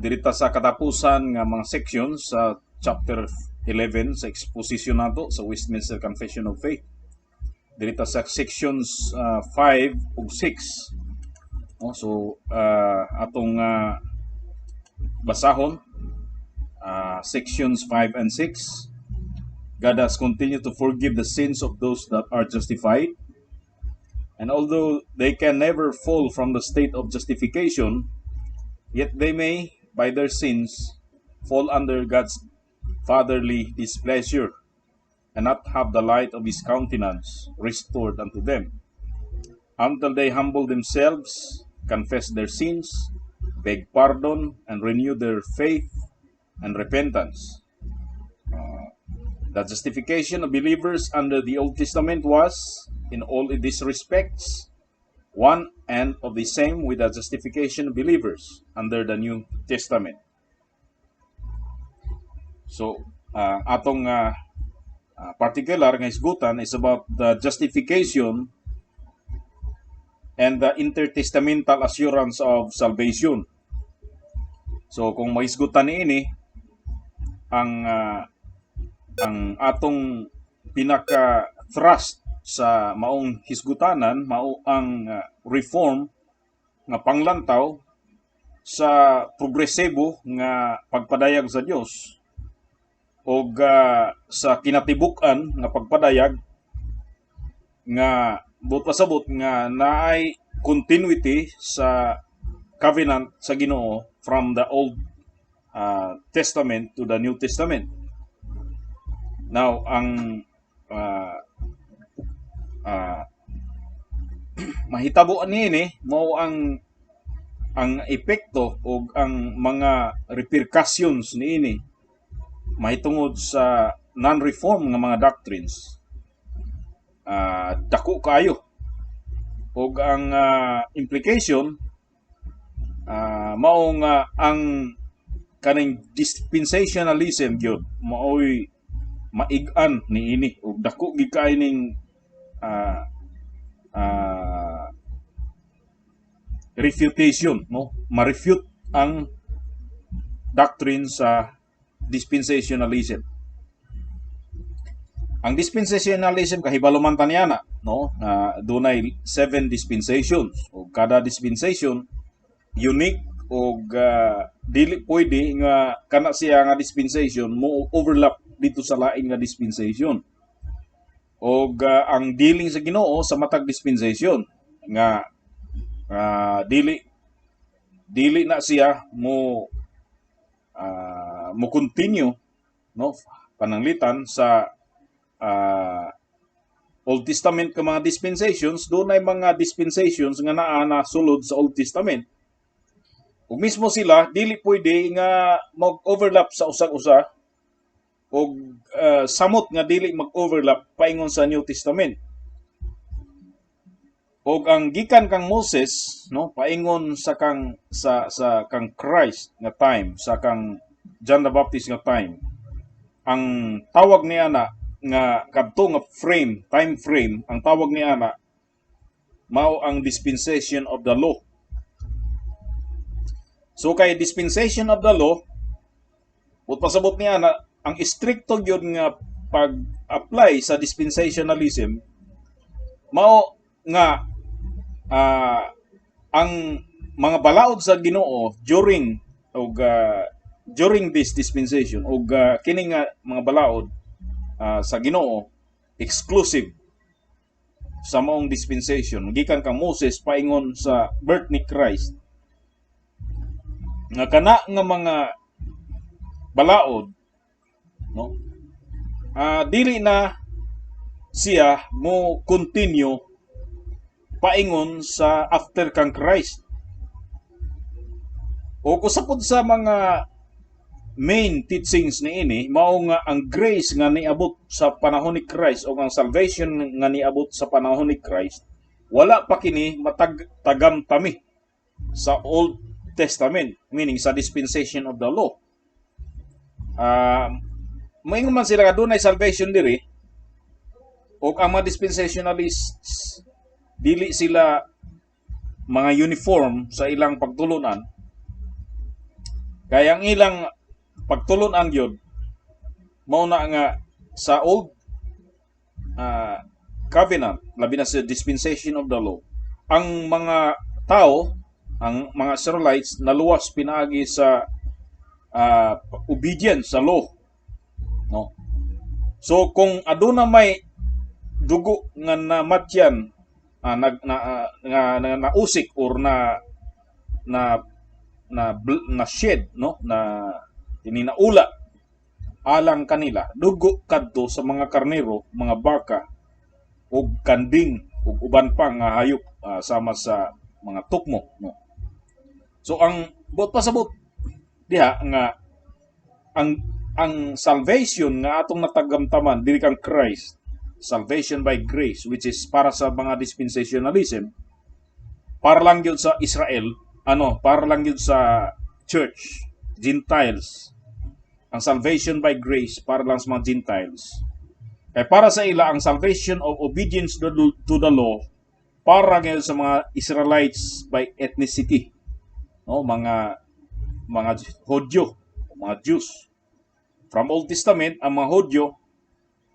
Diri ta sa katapusan nga mga sections sa chapter 11 sa exposition nato sa Westminster Confession of Faith. Diri ta sa sections 5 ug 6. No? So atong basahon sections 5 and 6. God has continued to forgive the sins of those that are justified. And although they can never fall from the state of justification, yet they may, by their sins, fall under God's fatherly displeasure and not have the light of his countenance restored unto them, until they humble themselves, confess their sins, beg pardon, and renew their faith and repentance. The justification of believers under the Old Testament was, in all these respects, one and of the same with the justification of believers under the New Testament. So, atong particular nga hisgutan is about the justification and the intertestamental assurance of salvation. So, kung mahisgutan niini ang atong pinaka thrust sa maong hisgutanan mao ang reform nga panglantaw sa progresibo nga pagpadayag sa Dios og sa kinatibuk-an nga pagpadayag nga buot pasabot nga naay continuity sa covenant sa Ginoo from the Old Testament to the New Testament. Now, ang mahitabo niini mao ang epekto o ang mga repercussions niini mahitungod sa non-reform nga mga doctrines, dako kaayo ug ang implication mao nga ang kaning dispensationalism gyud maoy maig-an niini ug dako gid kaayo ning refutation, no? Ma-refute ang doctrine sa dispensationalism. Ang dispensationalism, kahibalo man ta niana, no, na dunay seven dispensations ug kada dispensation unique ug dili pwede nga kana siya nga dispensation mo overlap dito sa lain nga dispensation og ang dealing sa Ginoo sa matag dispensation nga dili dili na siya mo continue, no, pananglitan sa Old Testament ka mga dispensations, dunay mga dispensations nga naa na sulod sa Old Testament. Ug mismo sila dili pwede nga mag-overlap sa usag-usa og samot nga dili mag-overlap paingon sa New Testament. Og ang gikan kang Moses, no, paingon sa kang Christ nga time, sa kang John the Baptist nga time. Ang tawag niya na nga kadto nga frame, time frame, ang tawag niya na mao ang dispensation of the law. So kay dispensation of the law, ut pasabot niya na ang istrikto gyud nga pag-apply sa dispensationalism mao nga ang mga balaod sa Ginoo during this dispensation og kini nga mga balaod sa Ginoo exclusive sa maong dispensation gikan kang Moses paingon sa birth ni Christ, nga kana nga mga balaod, no, dili na siya mo continue paingon sa after kang Christ. O usa pod sa mga main teachings niini mao nga ang grace nga niabot sa panahon ni Christ o ang salvation nga niabot sa panahon ni Christ, wala pa kini matag tagamtami sa Old Testament, meaning sa dispensation of the law. Moingon man sila nga dunay salvation diri ug ang mga dispensationalists dili sila mga uniform sa ilang pagtulunan. Kaya ang ilang pagtulunan gyud mao na nga sa old covenant, labi na sa dispensation of the law, ang mga tao, ang mga Israelites, naluwas pinaagi sa obedience sa law, no? So kung aduna may dugo nga namatyan, nag na, nga, na nausik or na na na na shed, no, na tininaula alang kanila, dugo kadto sa mga karnero, mga baka ug kanding ug uban pa nga hayop, sama sa mga tukmo, no? So ang buot pasabot diha nga ang salvation nga atong natagamtaman diri kang Christ, salvation by grace, which is para sa mga dispensationalism, para lang gyud sa Israel, ano, para lang gyud sa church, Gentiles. Ang salvation by grace para lang sa mga Gentiles. Kay para sa ila, ang salvation of obedience to the law para ngayon sa mga Israelites by ethnicity, no, mga Hudyo, mga Jews. From Old Testament, ang mga Hudyo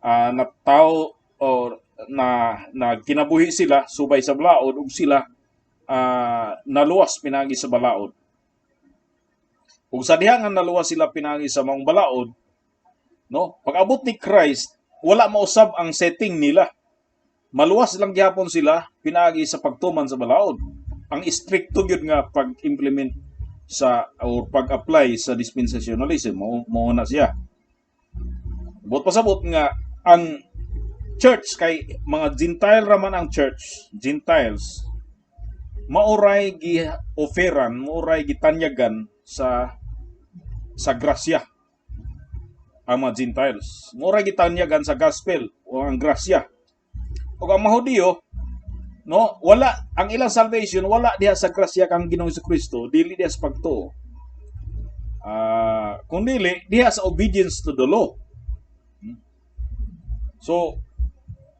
na tao or na na kinabuhi sila subay sa balaod ug sila naluwas pinaagi sa balaod. Ug sa diha nga naluwas sila pinaagi sa maong balaod, no? Pag-abot ni Christ, wala mausab ang setting nila. Maluwas lang gihapon sila pinaagi sa pagtuman sa balaod. Ang istrikto gyud nga pag-implement sa or pag-apply sa dispensationalism mao mao na siya. Buot pasabot nga ang church, kay mga Gentile raman ang church, Gentiles, maoray gi-offeran, maoray gitanyagan sa grasya ang mga Gentiles. Maoray gitanyagan sa gospel o ang grasya. Ug ang mga Hudiyo, no, wala ang ilang salvation, wala diha sa grasya kang Ginoong Kristo, dili diha sa pagtuo. Kung dili diha sa obedience to the law. So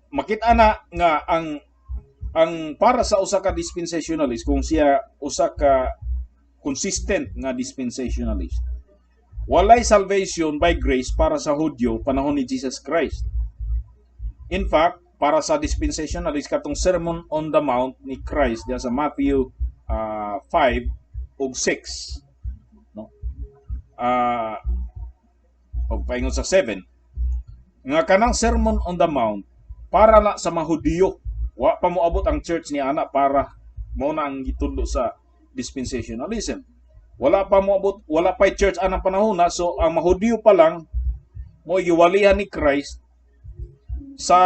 makita na nga ang para sa usa ka dispensationalist, kung siya usa ka consistent nga dispensationalist, walay salvation by grace para sa Hudyo panahon ni Jesus Christ. In fact, para sa dispensationalist, katong Sermon on the Mount ni Christ diha sa Matthew 5 ug 6, no, og paingon sa 7, nga kanang Sermon on the Mount para na sa mga Hudiyo. Wa pa moabot ang church ni ana. Para mao na ang gitudlo sa dispensationalism, wala pa moabot, wala pa church anang panahon na. So ang mga Hudiyo pa lang mo giwalihan ni Christ sa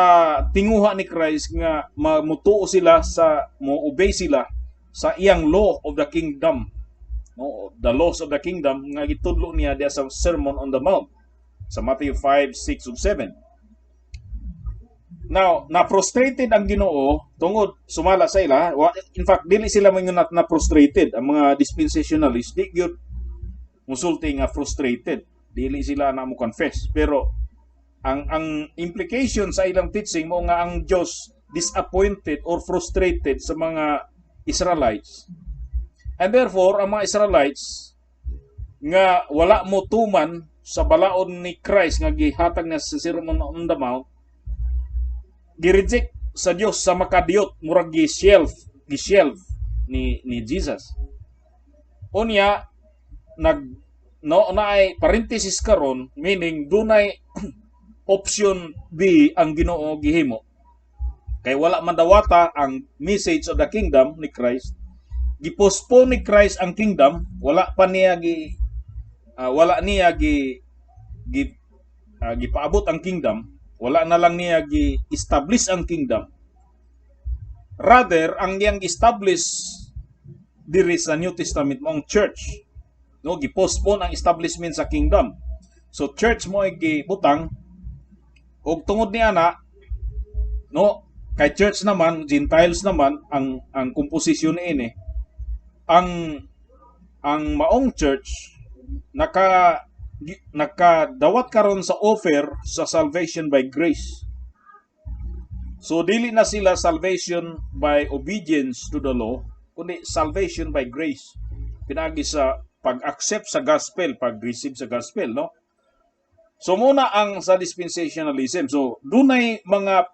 tinguha ni Christ nga mamutuo sila sa, mo obey sila sa iyang law of the kingdom, no, the laws of the kingdom nga gitudlo niya diha sa Sermon on the Mount sa Matthew 5, 6 ug 7. Now, na frustrated ang Ginoo tungod sumala sa ila. In fact, dili sila moingon na frustrated. Ang mga dispensationalists di gyud musulti nga frustrated. Dili sila na mo confess. Pero ang implication sa ilang teaching mo nga ang Dios disappointed or frustrated sa mga Israelites. And therefore, ang mga Israelites nga wala mo tuman sa balaod ni Christ nga gihatag niya sa Sermon on the Mount, gi-reject sa Dios sa makadiyot, murag gi-shelf ni Jesus. Unya nag, no, naay parenthesis karon, meaning dunay option B ang Ginoo gihimo. Kay wala man dawata ang message of the kingdom ni Christ. Gipostpone ni Christ ang kingdom, wala pa niya gi wala niya gi gi gipaabot ang kingdom, wala na lang niya gi-establish ang kingdom. Rather, ang iyang establish diri sa New Testament mo ang church. No, gi-postpone ang establishment sa kingdom. So church mo ay gibutang ug tungod ni ana, no, kay church naman, Gentiles naman ang komposisyon niini. Ang maong church nakadawat karon sa offer sa salvation by grace. So dili na sila salvation by obedience to the law, kundi salvation by grace. Pinaagi sa pag-accept sa gospel, pag-receive sa gospel, no? So muna ang sa dispensationalism. So dunay mga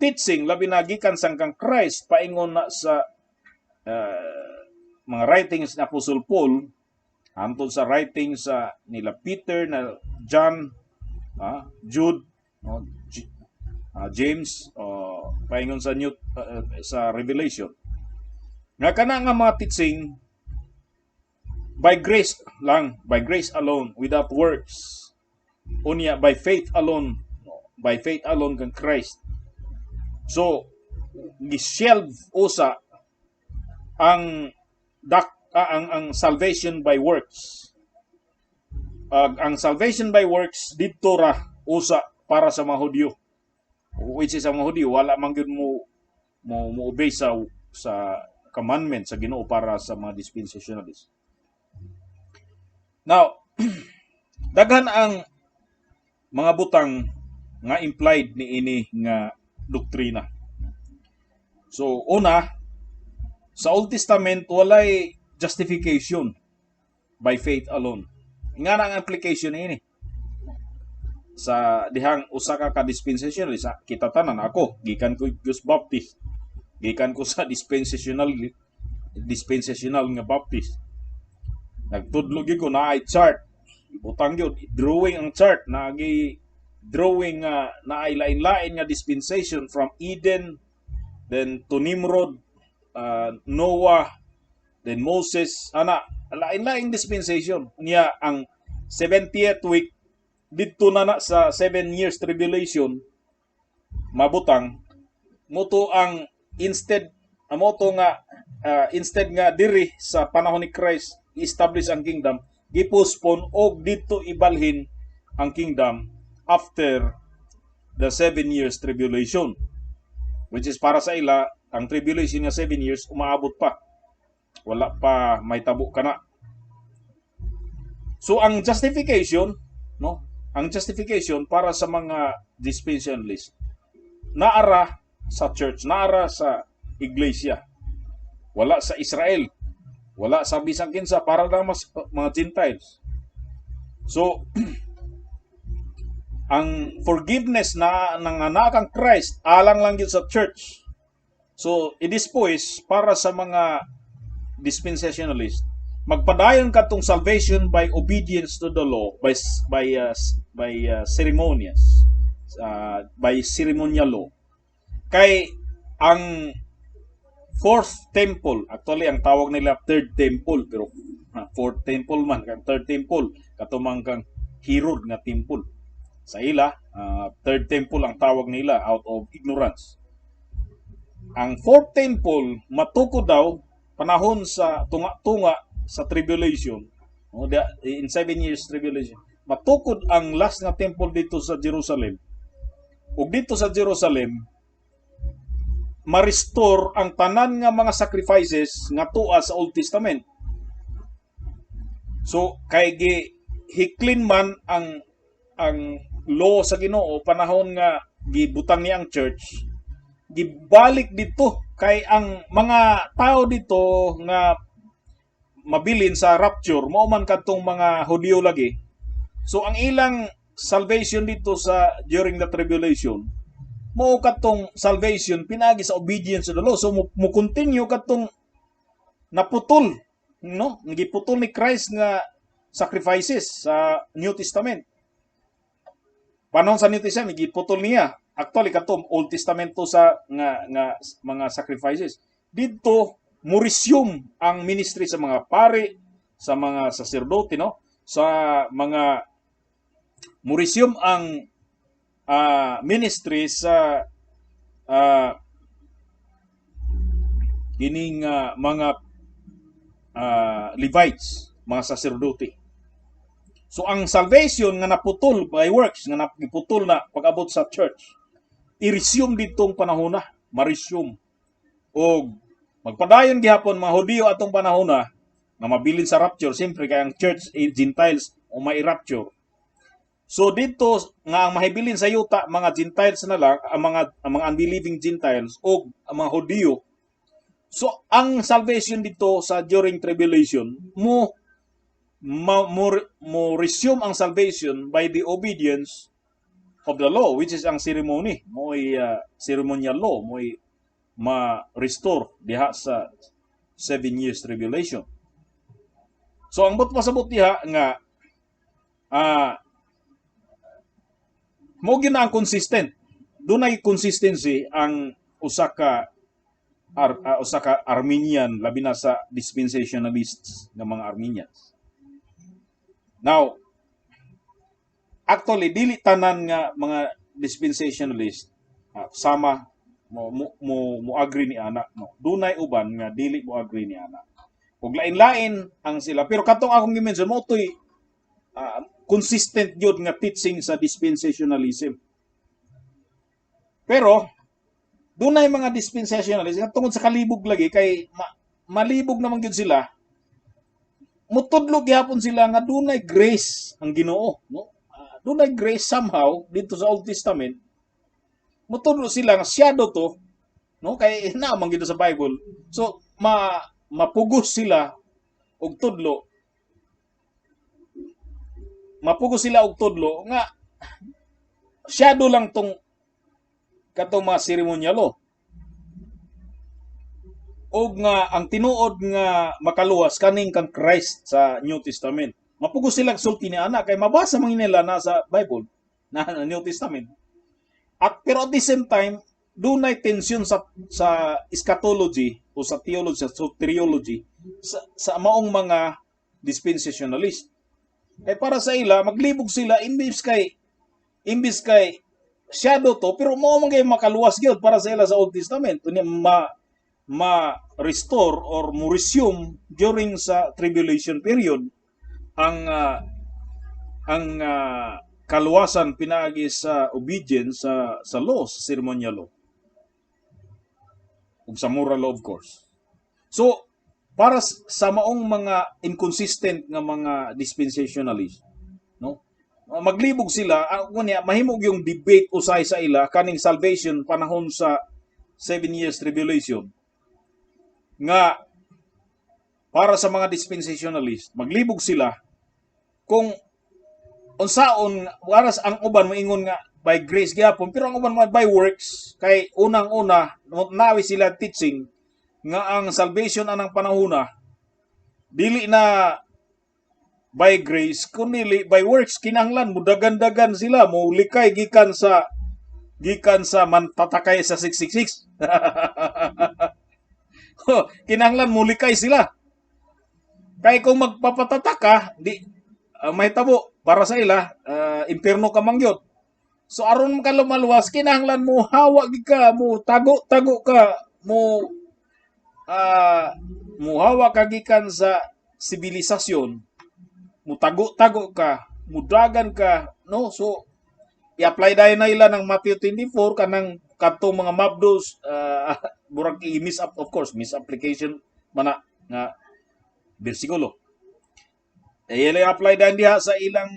teaching, labi na gikan sa kang Christ paingon na sa mga writings ni Apostle Paul hantod sa writings sa nila Peter na John, Jude, no, James, paingon sa New sa Revelation nga kana nga mga teaching by grace lang, by grace alone, without works, unya by faith alone, by faith alone kang Christ. So gi-shelve usa ang dak ang salvation by works. Ang salvation by works didto ra usa para sa mga Hudyo, which is ang mga Hudyo wala man gyud mo obey sa commandment sa Ginoo para sa mga dispensationalists. Now, daghan ang mga butang nga implied ni ini nga doktrina. So, una, sa Old Testament walay justification by faith alone. Nga na ang implication ini sa dihang usa ka dispensationalist. Kita tanan, ako gikan ko Diyos Baptist, gikan ko sa dispensational nga Baptist. Nagtudlo gyud ko na ay chart, butang gyud drawing ang chart, nagi drawing nga naay lain-lain nga dispensation from Eden, then to Nimrod, Noah, then Moses, ana, lain-laing dispensation niya. Ang 70th week didto na na sa 7 years tribulation mabutang moto ang instead amo to nga instead nga diri sa panahon ni Christ i-establish ang kingdom, gipostpone og didto ibalhin ang kingdom after the 7 years tribulation, which is para sa ila ang tribulation nga 7 years umaabot pa, wala pa may tabo kana. So ang justification, no, ang justification para sa mga dispensationalists naara sa church, naara sa iglesia, wala sa Israel, wala sa bisan kinsa, para lang mas mga Gentiles. So ang forgiveness na nanganak ang Christ alang lang yun sa church. So i-dispose para sa mga dispensationalist, magpadayon katong salvation by obedience to the law, by ceremonies, by ceremonial law, kay ang fourth temple, actually ang tawag nila third temple, pero fourth temple man kang third temple katumang kang Herod nga temple. Sa ila, third temple ang tawag nila out of ignorance. Ang fourth temple matukod daw panahon sa tunga-tunga sa tribulation, no, in 7 years tribulation, matukod ang last nga temple dito sa Jerusalem. Ug dito sa Jerusalem ma-restore ang tanan nga mga sacrifices nga tuwa sa Old Testament. So kay gi hiklin man ang law sa Ginoo panahon nga gibutang niya ang church, gibalik dito kay ang mga tao dito nga mabilin sa rapture mao man kadtong mga Hudyo lagi. So ang ilang salvation dito sa during the tribulation mao kadtong salvation pinagi sa obedience to the law. So mo continue kadtong naputol, no, giputol ni Christ nga sacrifices sa New Testament. Panahon sa New Testament giputol niya. Actually kadtong Old Testament to sa nga mga sacrifices. Didto mo-resume ang ministry sa mga pari, sa mga saserdote, no, sa mga mo-resume ang ministry sa kining mga Levites, mga saserdote. So ang salvation nga naputol by works, nga naputol na pag-abot sa church, i-resume ditong panahon na, ma-resume. Og magpadayon gihapon mga Hudiyo atong panahon na nga mabilin sa rapture, siyempre kay ang church eh, Gentiles o may rapture. So dito nga ang mahibilin sa yuta mga Gentiles na lang, ang mga unbelieving Gentiles o ang mga Hudiyo. So ang salvation dito sa during tribulation mo Mo resume ang salvation by the obedience of the law, which is ang ceremony mo'y ceremonial law mo'y ma-restore diha sa 7 years tribulation. So ang buot pasabot diha nga mo gyud na ang consistent, dunay consistency ang usa ka Arminian, labi na sa dispensationalists nga mga Arminians. Now, actually dili tanan nga mga dispensationalist sama mo agree ni ana, no. Dunay uban nga dili mo agree ni ana. Ug lain-lain ang sila, pero katong akong gi-mention mo to'y consistent gyud nga teaching sa dispensationalism. Pero dunay mga dispensationalists nga tungod sa kalibog lagi kay malibog naman gyud sila, mutudlo gyapon sila nga dunay grace ang Ginoo, no? Dunay grace somehow dito sa Old Testament. Mutudlo sila nga shadow to, no, kay naa man gyud sa Bible. So mapugos sila og tudlo, mapugos sila og tudlo nga shadow lang tong katong mga seremonyalo og nga ang tinuod nga makaluwas kaning kang Christ sa New Testament. Mapugos sila sulti ni ana kay mabasa man nila na sa Bible na New Testament. At pero at the same time dunay tension sa eschatology o sa theology, sa soteriology sa maong mga dispensationalist. Kay para sa ila, maglibog sila, imbis kay shadow to, pero mao man kay makaluwas gyud para sa ila sa Old Testament. Unya ma ma-restore or mo resume during sa tribulation period ang kaluwasan pinaagi sa obedience sa law, sa ceremonial law ug sa moral law, of course. So para sa maong mga inconsistent nga mga dispensationalist, no, maglibog sila. Unya mahimo yung debate usay sa ila kaning salvation panahon sa 7 years tribulation nga para sa mga dispensationalist, maglibog sila kung unsaon. Waras ang uban moingon nga by grace gyapon, pero ang uban mga by works, kay unang-una nawi sila teaching nga ang salvation anang panahona dili na by grace kundi by works. Kinahanglan mudagan-dagan sila, mo likay gikan sa mantatakay sa 666. Kinahanglan mulikay sila kay kung magpapatatak ka, di mahitabo para sa ila, impierno ka man gyud. So aron ka lumaluwas, kinahanglan mo hawa gid ka, mo tago-tago ka, mo muhawa ka gikan sa sibilisasyon, mutago-tago ka, mudagan ka, no? So i-apply dayon na ila ng Matthew 24 kanang kadtong mga mabdos, murag i-miss up, of course, misapplication mana nga bersikulo. Eh, ila apply dayon diha sa ilang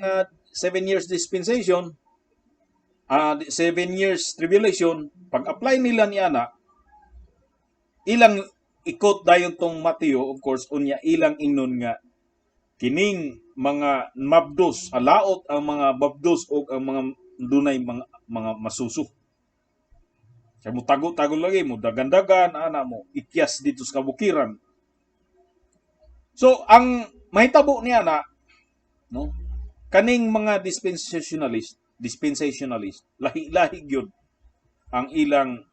7 years dispensation, 7 years tribulation. Pag-apply nila ni ana, ilang ikot dayon tong Mateo, of course. Unya ilang ingnon nga kining mga mabdos, alaot ang mga mabdos o ang mga dunay mga masuso. Kay mo tago-tago lagi, mo dagan-dagan, ana mo ikyas dito sa kabukiran. So ang mahitabo niya na, no, kaning mga dispensationalist, lahi-lahi gyud ang ilang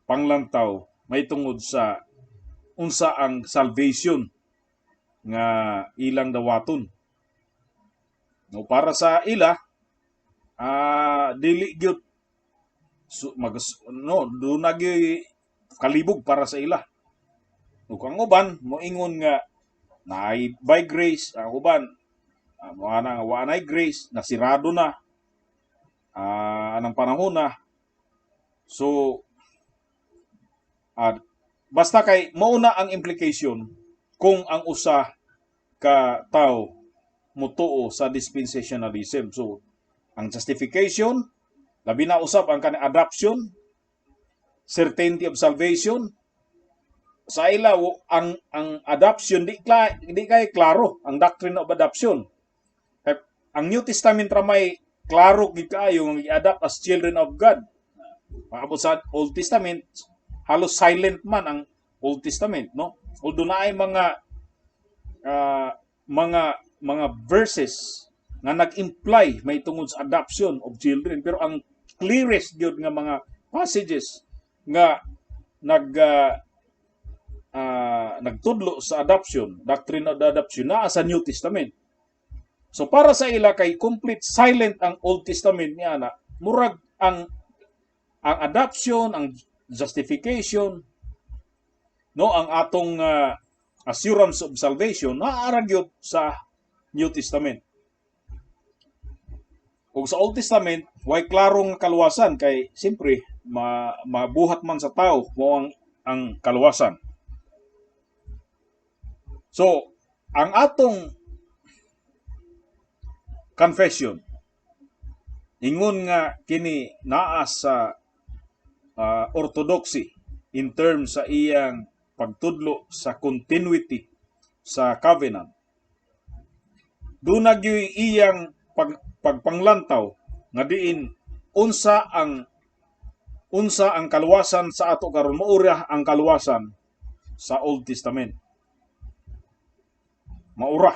panglantaw may tungod sa unsa ang salvation nga ilang dawaton. No, para sa ila, dili gyud so, mag, no, duna gyud kalibog para sa ila. Ug ang uban moingon nga naay by grace, ang uban mo ana nga wa nay grace, nasirado na anang panahon na. So basta kay mauna ang implication kung ang usa ka tao mutuo sa dispensationalism. So ang justification, labi na usab ang kanang adoption, certainty of salvation, Sa ila ang adoption di kay klaro ang doctrine of adoption. Kay ang New Testament ra may klaro gid kaayo nga gi-adopt as children of God. Paabot sa Old Testament, halos silent man ang Old Testament, no? Although naay mga verses nga nag-imply may tungod sa adoption of children, pero ang clearest gyud nga mga passages nga nagtudlo sa adoption, doctrine of adoption, naa sa New Testament. So para sa ila, kay complete silent ang Old Testament niya na murag ang adoption, ang justification, no, ang atong assurance of salvation naa ra gyud sa New Testament. Ug sa Old Testament, way klaro nga kaluwasan kay siyempre mabuhat man sa tao mo ang kaluwasan. So, ang atong confession ingon nga kini naa sa orthodoxy in terms sa iyang pagtudlo sa continuity sa covenant. Duna gyuy iyang pagpanglantaw nga diin unsa ang kaluwasan sa ato karon maura ang kaluwasan sa Old Testament. Maura.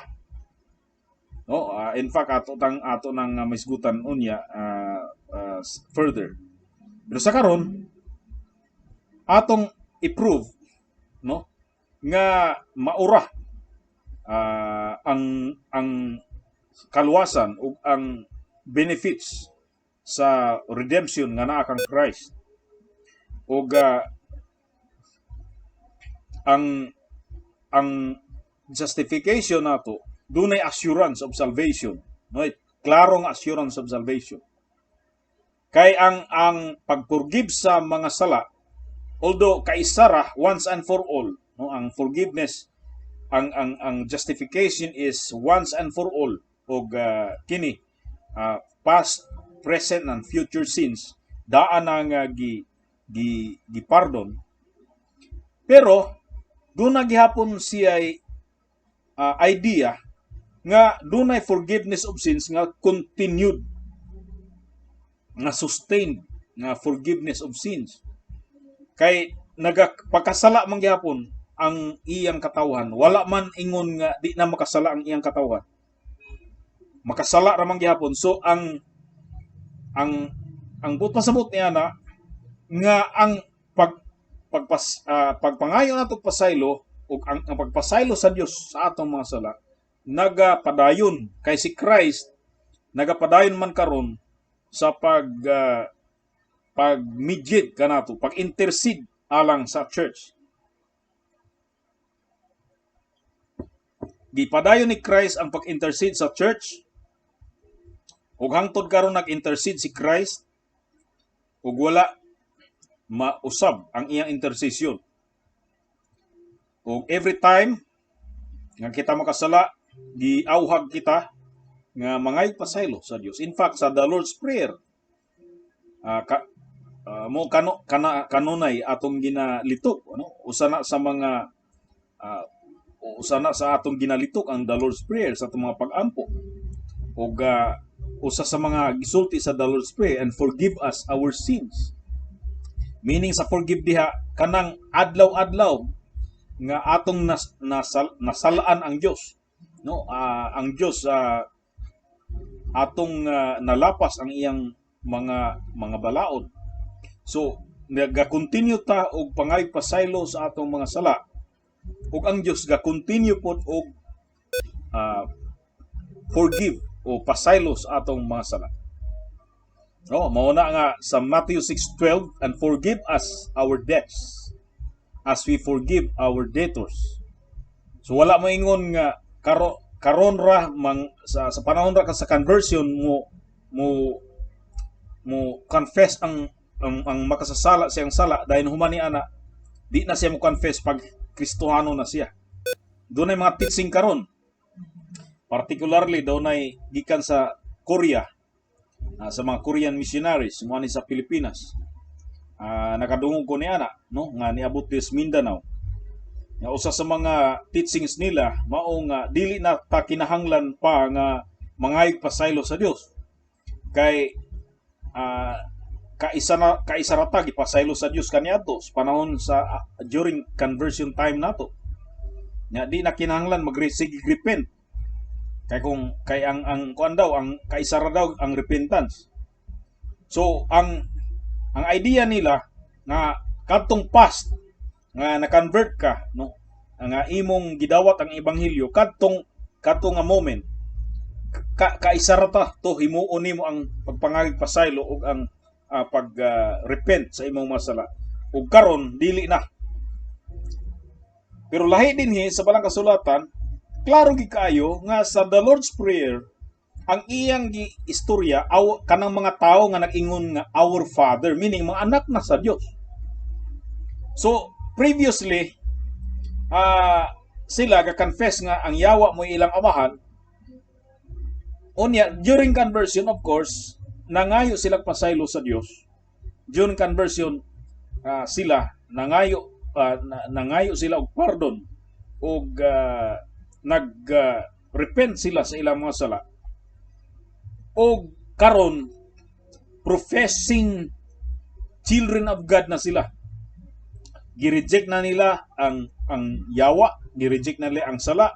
No, in fact, ato nang maisgutan unya further. Pero sa karon atong i-prove, no, nga maura ang kaluwasan ug ang benefits sa redemption nga naa kang Christ ug ang justification nato dunay assurance of salvation, no, klarong assurance of salvation kay ang pag-forgive sa mga sala, although kaisara once and for all, no, ang forgiveness, ang justification is once and for all og kini past, present and future sins daan na nga gi gi gi-pardon, pero duna gihapon siya idea nga dunay forgiveness of sins nga continued, nga sustained nga forgiveness of sins kay nagapakasala man gihapon ang iyang katawhan. Wala man ingon nga di na makasala ang iyang katawhan, makasala ra man gihapon. So ang buot pasabot niya na nga ang pagpangayo nato pasaylo ug ang pagpasaylo sa Dios sa atong mga sala nagapadayon kay si Christ nagapadayon man karon sa pag mediate kanato, pag intercede alang sa church. Gipadayon ni Christ ang pag-intercede sa church ug hangtod karon nag-intercede si Christ ug wala mausab ang iyang intercession. Ug every time nga kita makasala, giawhag kita nga mangay pasaylo sa Dios. In fact, sa the Lord's Prayer, mo kano kana kanunay atong ginalitok, ano, usa na sa atong ginalitok ang the Lord's Prayer sa atong mga pag-ampo. Ug usa sa mga gisulti sa the Lord's Prayer, "And forgive us our sins." Meaning sa forgive diha, kanang adlaw-adlaw nga atong nasalaan ang Dios. No, ang Dios atong nalapas ang iyang mga balaod. So naga-continue ta og pangay pasaylo sa atong mga sala ug ang Dios ga-continue pod og forgive o pasaylo sa atong mga sala. No, mao na nga sa Matthew 6:12, "And forgive us our debts as we forgive our debtors." So wala mo ingon nga karon ra mang sa panahon ra ka sa conversion mo confess ang makasasala siyang sala, dahil human ni ana di na siya mo confess pag Kristohano na siya. Dunay mga teaching karon, particularly dunay gikan sa Korea, sa mga Korean missionaries mo ani sa Pilipinas. Nakadungog ko ni ana, no, nga niabot dis Mindanao. Nga usa sa mga teachings nila mao nga dili na ta kinahanglan pa nga mangayog pasaylo sa Dios. Kay kaisa na kaisa ra ta gipasaylo sa Dios kaniadto sa panahon sa during conversion time nato. Nya di na kinahanglan mag-sige repent. Kay kung kay ang kuan daw, ang kaisa ra daw ang repentance. So ang idea nila nga kadtong past nga na-convert ka, no, nga imong gidawat ang ebanghelyo kadtong kadto nga moment, kaisa ra ta to himuon nimo ang pagpangagig pasaylo ug ang pag repent sa imong mga sala, ug karon dili na. Pero lahi dinhi sa Balang Kasulatan, klaro gid kaayo nga sa the Lord's Prayer, ang iyang gi istorya aw kanang mga tawo nga nag-ingon nga "Our Father," meaning mga anak na sa Dios. So previously, sila ga-confess nga ang yawa mo ilang amahan. Unya during conversion, of course, nangayo sila pasaylo sa Dios. During conversion, sila nangayo nangayo sila og pardon ug nag repent sila sa ilang mga sala og karon professing children of God na sila. Gi-reject na nila ang yawa, gi-reject na nila ang sala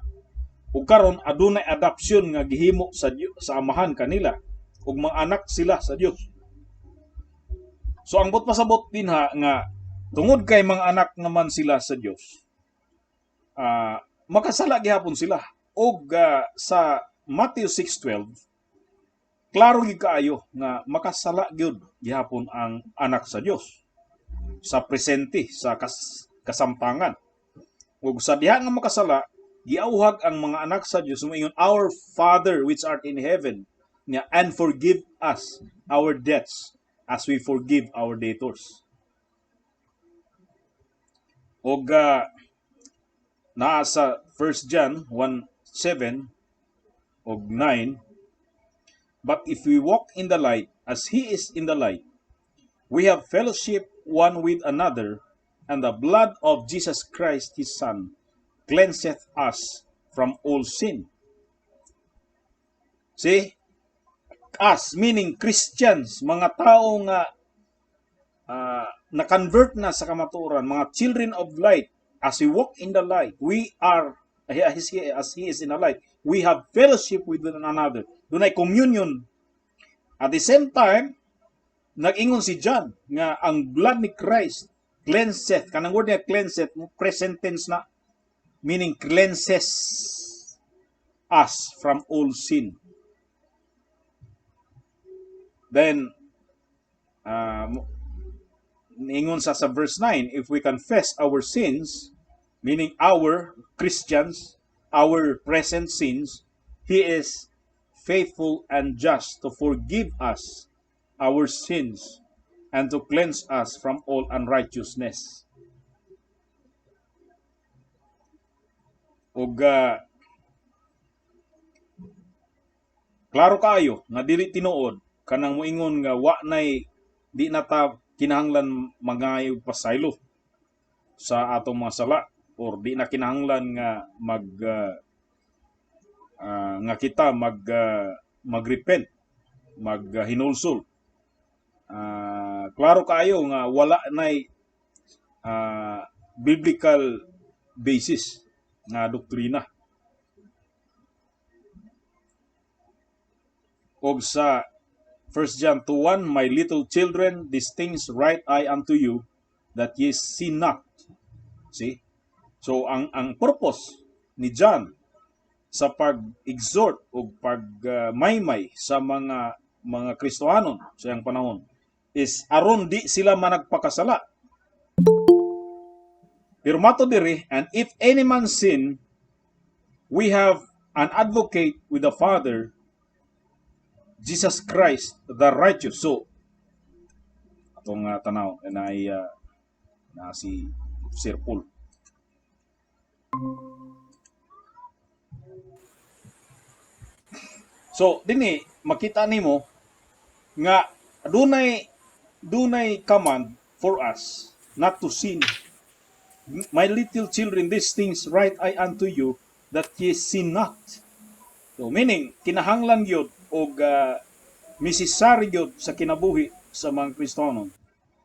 ug karon adunay adoption nga gihimo sa Amahan kanila ug mga anak sila sa Dios. So ang buot pasabot dinha nga tungod kay mga anak naman sila sa Dios, makasala gihapon sila. Ug sa Matthew 6:12, klaro gyud kaayo nga makasala gyud gihapon ang anak sa Dios sa presente, sa kasamtangan. Ug sa diha nga makasala, giauhag ang mga anak sa Dios moingon, "Our Father which art in heaven," nga, "and forgive us our debts as we forgive our debtors." Og naa sa 1 John 1:7 og 9, "But if we walk in the light, as He is in the light, we have fellowship one with another, and the blood of Jesus Christ His Son cleanseth us from all sin." See? Us, meaning Christians, mga tao nga na-convert na sa kamatuoran, mga children of light, as we walk in the light, we are, as He is in the light, we have fellowship with one another. Dunay communion. At the same time, nag-ingon si John nga ang blood ni Christ cleanseth, kanang word niya cleanseth, present tense na, meaning cleanses us from all sin. Then, ningon sa verse 9, if we confess our sins, meaning our Christians, our present sins, He is faithful and just to forgive us our sins and to cleanse us from all unrighteousness. Ug klaro kaayo nga dili tinuod kanang moingon nga wa nay di na ta kinahanglan mangayo pasaylo sa atong mga sala or di na kinahanglan nga mag nga kita magrepent, maghinulsol. Klaro kaayo nga wala nay biblical basis nga doktrina. Og sa 1 John 2:1, "My little children, these things write I unto you, that ye sin not." See? So ang purpose ni John sa pag-exhort o pagmaymay sa mga Kristohanon sa iyang panahon is aron di sila managpakasala. Pero mato diri, "And if any man sin, we have an advocate with the Father, Jesus Christ, the righteous." So, atong tanaw na ay na si Sir Paul. So, dinhi makita nimo nga dunay command for us not to sin. "My little children, these things write I unto you, that ye sin not." So meaning, kinahanglan gyud og necessary gyud sa kinabuhi sa mga Kristiyano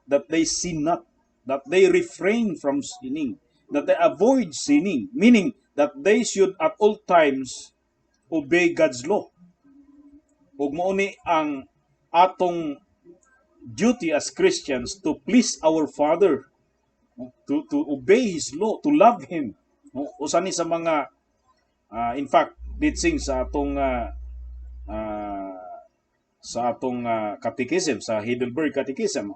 that they sin not, that they refrain from sinning, that they avoid sinning, meaning that they should at all times obey God's law. Ug mao ni ang atong duty as Christians to please our Father, no? To obey His law, to love Him. No? Usa ni sa mga in fact, ditsing sa atong catechism, sa Heidelberg Catechism.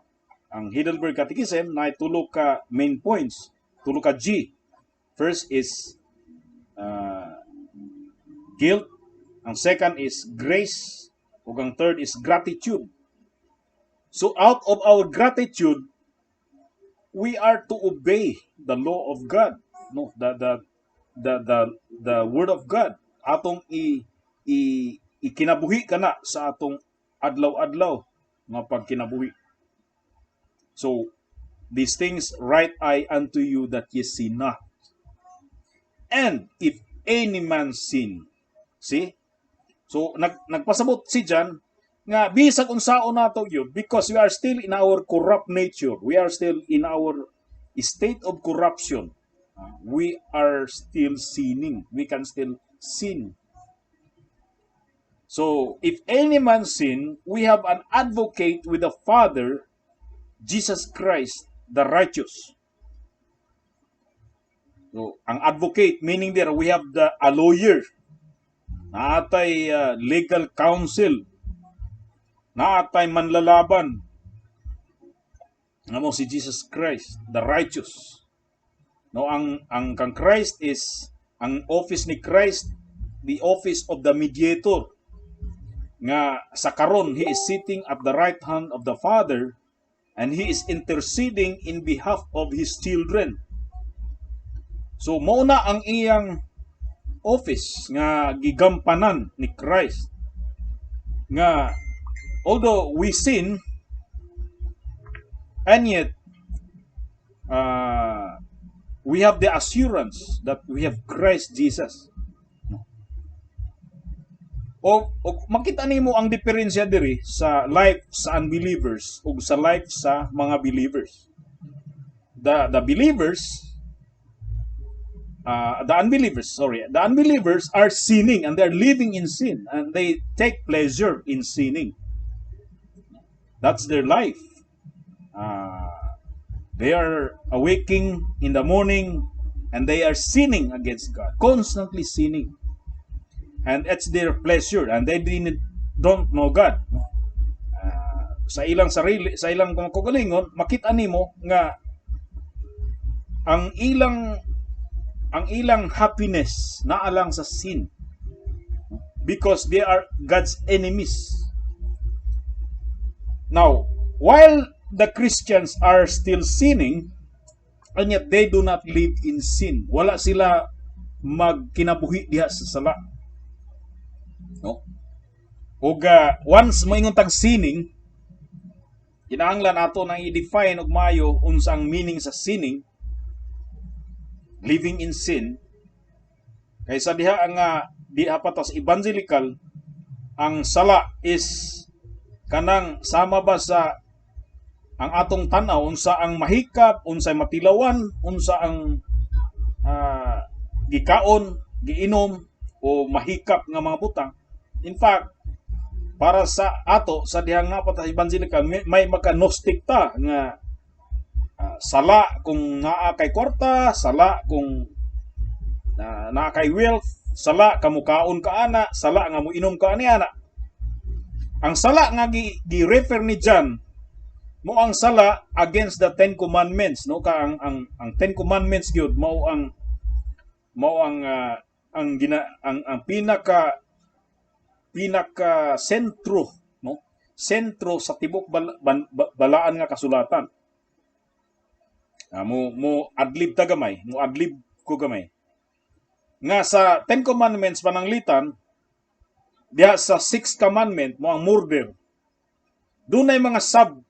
Ang Heidelberg Catechism na tulo ka main points, tulo ka G. First is guilt, ang second is grace, ug ang third is gratitude. So out of our gratitude, we are to obey the law of God, no, the word of God. Atong i i ikinabuhi kana sa atong adlaw-adlaw nga pagkinabuhi. So these things write I unto you, that ye sin not. And if any man sin, see? So nagpasabot si John nga bisag unsaon nato yun, because we are still in our corrupt nature. We are still in our state of corruption. We are still sinning. We can still sin. So, if any man sin, we have an advocate with the Father, Jesus Christ, the righteous. So, ang advocate, meaning there, we have a lawyer. Naa tay legal counsel. Naa tay manlalaban. Nga mao si Jesus Christ, the righteous. No, ang kang Christ is ang office ni Christ, the office of the mediator. Nga sa karon he is sitting at the right hand of the Father and he is interceding in behalf of his children. So mao na ang iyang office nga gigampanan ni Christ nga although we sin, and yet we have the assurance that we have Christ Jesus. O makita nimo ang diferensya diri sa life sa unbelievers ug sa life sa mga believers. The believers, the unbelievers, sorry, the unbelievers are sinning and they're living in sin and they take pleasure in sinning. That's their life. They are awaking in the morning and they are sinning against God, constantly sinning. And it's their pleasure and they don't know God. Sa ilang sarili, sa ilang mga kagalingon, makita nimo nga ang ilang happiness naa lang sa sin because they are God's enemies. Now, while the Christians are still sinning, and yet they do not live in sin. Wala sila magkinabuhi diha sa sala. No? Ug once moingon tag sinning, kinahanglan ato nang i-define og maayo unsa ang meaning sa sinning, living in sin. Kaysa diha ang diha pa ta sa evangelical, ang sala is kanang sama ba sa ang atong tan-aw, unsa ang mahikap, unsay matilawan, unsa ang gikaon, giinom o mahikap nga mga butang. In fact, para sa ato sa dihang naa pa ta evangelical, may maka-gnostic ta nga sala kung naa kay kwarta, sala kung naa kay wealth, sala kamukaon ka ana, sala nga moinom ka ani ana. Ang sala nga gi-refer ni John mao ang sala against the Ten Commandments, no? Ka ang Ten Commandments gyud mao ang gina ang pinaka pinaka sentro, no, sentro sa tibok balaan nga kasulatan. Mo adlib ta gamay, mo adlib ko gamay nga sa Ten Commandments, pananglitan diha sa sixth commandment, mao ang murder, dunay mga sub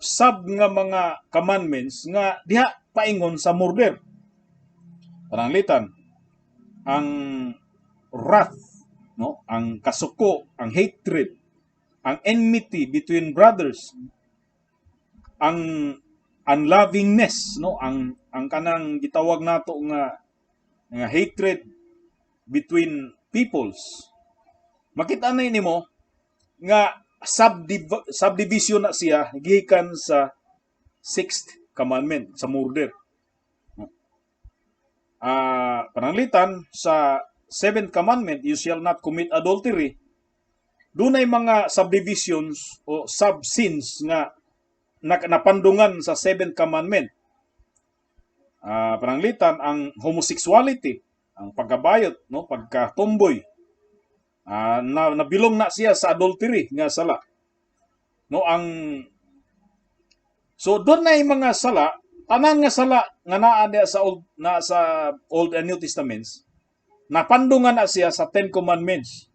sub nga mga commandments nga diha paingon sa murder. Pananglitan, ang wrath, no, ang kasuko, ang hatred, ang enmity between brothers, ang unlovingness, no, ang kanang gitawag nato nga hatred between peoples. Makita na nimo nga subdivision na siya gikan sa sixth commandment sa murder. Pananglitan sa seventh commandment, "You shall not commit adultery," dunay mga subdivisions o sub-sins nga napandungan sa seventh commandment. Pananglitan ang homosexuality, ang pagkabayot, no, pagkatomboy. Na nabilong na siya sa adultery nga sala. No, ang So dunay mga sala, tanan nga sala nga naa diha sa Old and New Testaments, napandungan na siya sa Ten Commandments.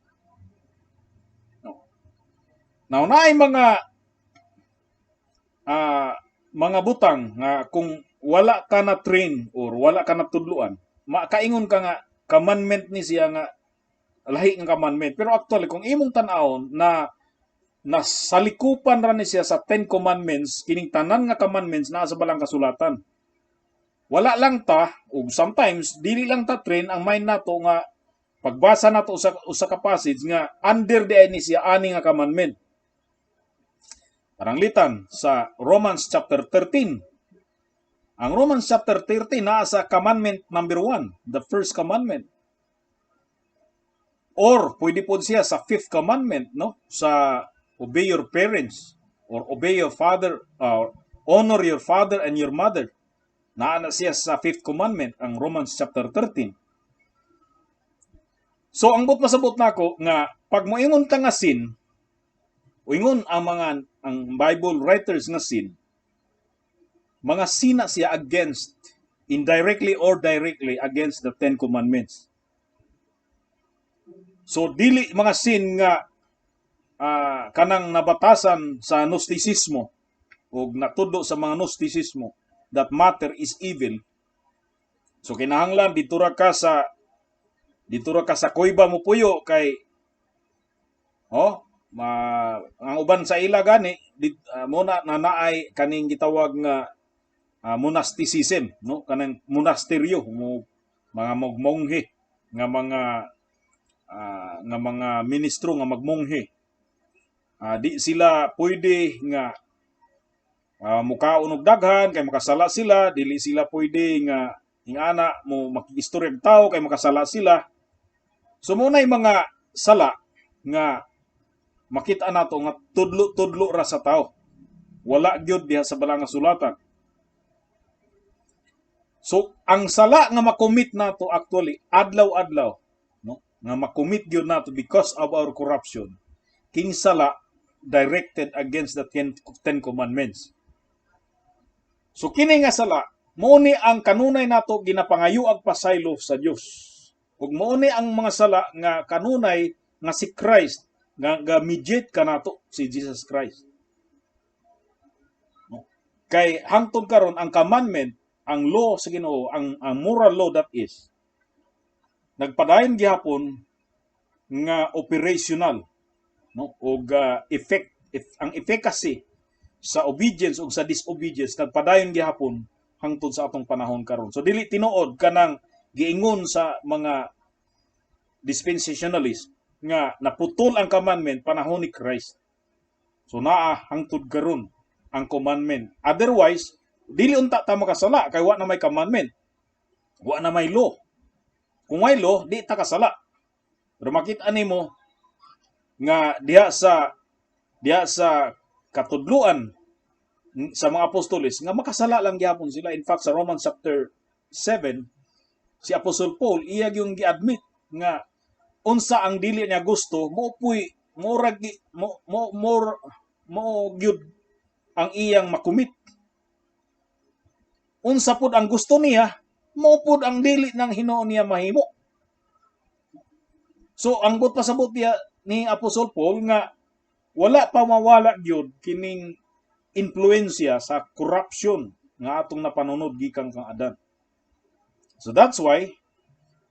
No. Now, naay mga butang nga kung wala ka na train or wala ka na tudluan, makaingon ka nga commandment ni siya nga lahi nga commandment. Pero actually, kung imong tan-awon na nasalikupan ra ni siya sa Ten Commandments, kining tanan nga commandments naa sa Balang Kasulatan. Wala lang ta, ug sometimes dili lang ta train ang mind nato nga pagbasa nato sa usa ka passage nga under di ni siya ani nga commandment. Pananglitan sa Romans chapter 13. Ang Romans chapter 13 naa sa commandment number 1, the first commandment. Or pwede po siya sa fifth commandment, no? Sa obey your parents or obey your father or honor your father and your mother. Naa na siya sa fifth commandment, ang Romans chapter 13. So ang buot pasabot nako nga pag moingon ka nga sin, ingon ang Bible writers nga sin, mga sin na siya against, indirectly or directly, against the Ten Commandments. So dili mga sin nga kanang nabatasan sa Gnosticismo o natudlo sa mga Gnosticismo that matter is evil. So kinahanglan dito ra ka sa kuweba mo puyo kay oh ma, ang uban sa ila gani mo na naay kaning gitawag nga monasticism, no, kanang monasteryo mo, mga magmonghe nga mga ministro nga magmonghe. Di sila pwede nga mukaon og daghan kay makasala sila, dili sila pwede nga ingana mo makigistorya og tao kay makasala sila. So mo nay mga sala nga makita nato nga tudlo-tudlo ra sa tao, wala gyud diha sa Balang Sulatan. So ang sala nga makomit nato actually adlaw-adlaw, no, nga makomit gyud nato because of our corruption, king sala directed against the Ten Commandments. So kini nga sala mao ni ang kanunay nato ginapangayo ag pasaylo sa Dios. Ug mao ni ang mga sala nga kanunay nga si Christ nga ga mediate kanato, si Jesus Christ. No? Kay hangtod karon ang commandment, ang law sa Ginoo, ang moral law, that is nagpadayon gihapon nga operational, no, og effect if, ang efficacy sa obedience ug sa disobedience nagpadayon gihapon hangtod sa atong panahon karon. So dili tinuod kanang giingon sa mga dispensationalist nga naputol ang commandment panahon ni Christ. So naa hangtod karon ang commandment. Otherwise, dili unta ta makasala kay wa na may commandment. Wa na may law. Kung may law, di ta kasala. Pero makita nimo nga diha sa katudluan sa mga apostoles nga makasala lang gyapon sila. In fact, sa Romans chapter 7, si Apostle Paul iya yung gi-admit nga unsa ang dili niya gusto, mo puy murag mo mo more mo gyud ang iyang makumit. Unsa pud ang gusto niya, mo pud ang dili nang hinuon niya mahimo. So ang buot pasabot niya ni Apostle Paul nga wala pa mawala gyud kining influensya sa corruption nga atong napanunod gikan kang Adan. So that's why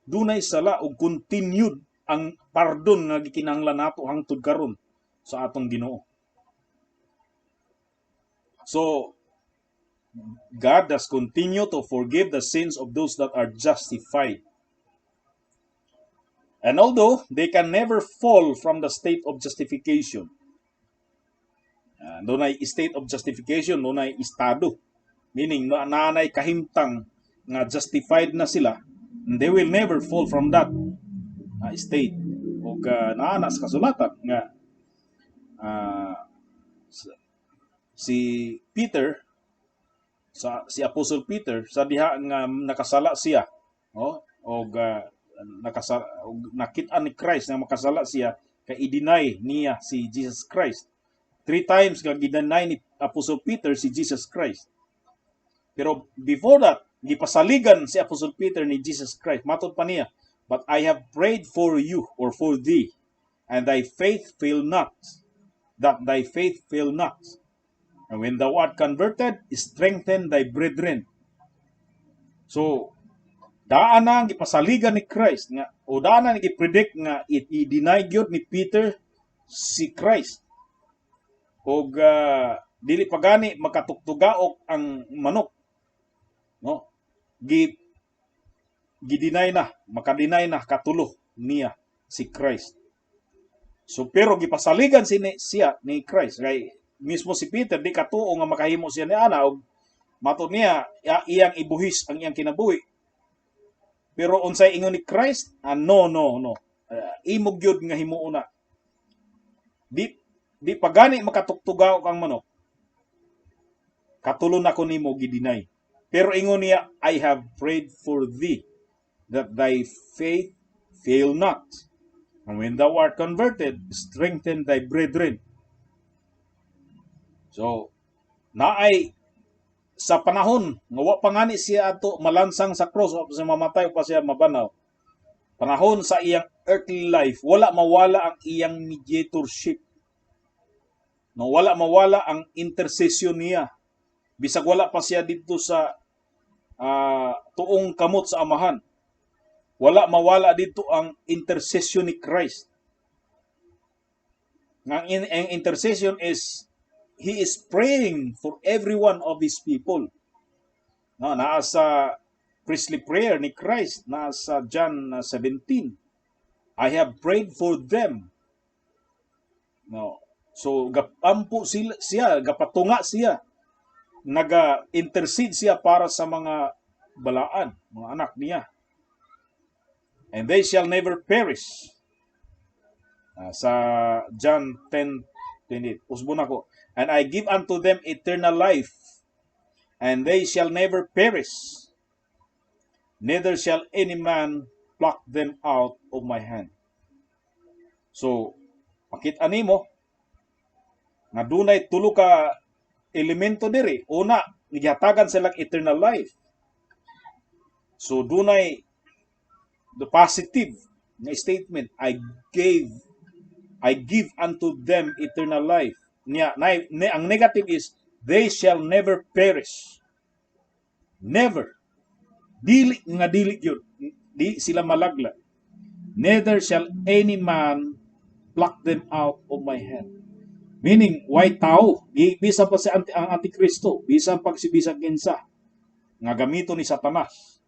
dunay sala ug continued ang pardon nga gikinahanglan nato hangtod karon sa atong Ginoo. So God does continue to forgive the sins of those that are justified. And although they can never fall from the state of justification, dunay state of justification, dunay estado. Meaning, naanay kahimtang nga justified na sila, and they will never fall from that state. O naa na sa kasulatan nga si Peter, sa si Apostle Peter, sa diha nga nakasala siya, no? Og nakasala og nakita ni Christ nga makasala siya kay i-deny niya si Jesus Christ. Three times nga gi-deny ni Apostle Peter si Jesus Christ. Pero before that, gipasaligan si Apostle Peter ni Jesus Christ. Matod pa niya, "But I have prayed for you or for thee, and thy faith fail not, that thy faith fail not. And when thou art converted, strengthen thy brethren." So, daan na ang gipasaligan ni Christ nga o daan na gi-predict nga i-deny gyud ni Peter si Christ. Og dili pa gani makatuktugaok ang manok. No? Gi-deny na, maka-deny na katulo niya si Christ. So pero gipasaligan siya ni Christ kay mismo si Peter di katuo nga makahimo siya ni ana og matod niya iyang ibuhis ang iyang kinabuhi. Pero unsay ingon ni Christ? Ah, no, no, no. Imo gyud nga himuon na. Di pa gani makatuktugaok ang manok. Katulo na ko nimo gi-deny. Pero ingon niya, "I have prayed for thee that thy faith fail not. And when thou art converted, strengthen thy brethren." So, naay sa panahon nga wa pa ngani siya ato malansang sa cross, wa pa siya mamatay, wa pa siya mabanaw. Panahon sa iyang earthly life, wala mawala ang iyang mediatorship. No, wala mawala ang intercession niya. Bisag wala pa siya dito sa tuong kamot sa Amahan. Wala mawala dito ang intercession ni Christ. Ang intercession is he is praying for every one of his people. No, naa sa priestly prayer ni Christ, naa sa John 17. "I have prayed for them." No. So gapampo sila siya, gapatunga siya. Naga-intercede siya para sa mga balaan, mga anak niya. "And they shall never perish." Sa John 10:28. Usbon ako. "And I give unto them eternal life, and they shall never perish. Neither shall any man pluck them out of my hand." So, makita nimo nga dunay tulo ka elemento diri. Una, gihatagan silang eternal life. So dunay the positive nga statement, "I give unto them eternal life." Niya, ang negative is they shall never perish. Never. Dili nga dili gyud. Di sila malaglag. "Neither shall any man pluck them out of my hand." Meaning, why tao? Bisan pa ang Antikristo, bisan pag si bisan kinsa nga gamito ni Satanas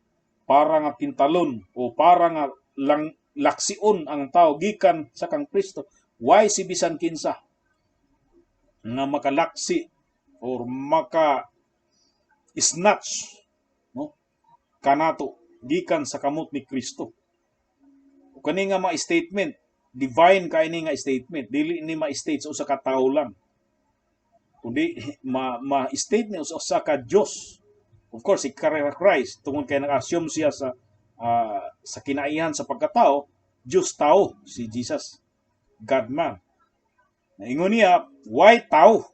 para nga tintalon o para nga lang laksion ang tao gikan sa kang Kristo. Why si bisan kinsa nga makalaksi or maka snatch, no, kanato gikan sa kamot ni Kristo. O kani nga mga statement, divine kay ni nga statement, dili ni ma-state sa usa ka tawo lang kundi ma-state ni sa usa ka Dios. Of course, si Christ, tungod kay nag-assume siya sa kinaihan sa pagkatao, Dios tao si Jesus, God man. Naingon niya, why tao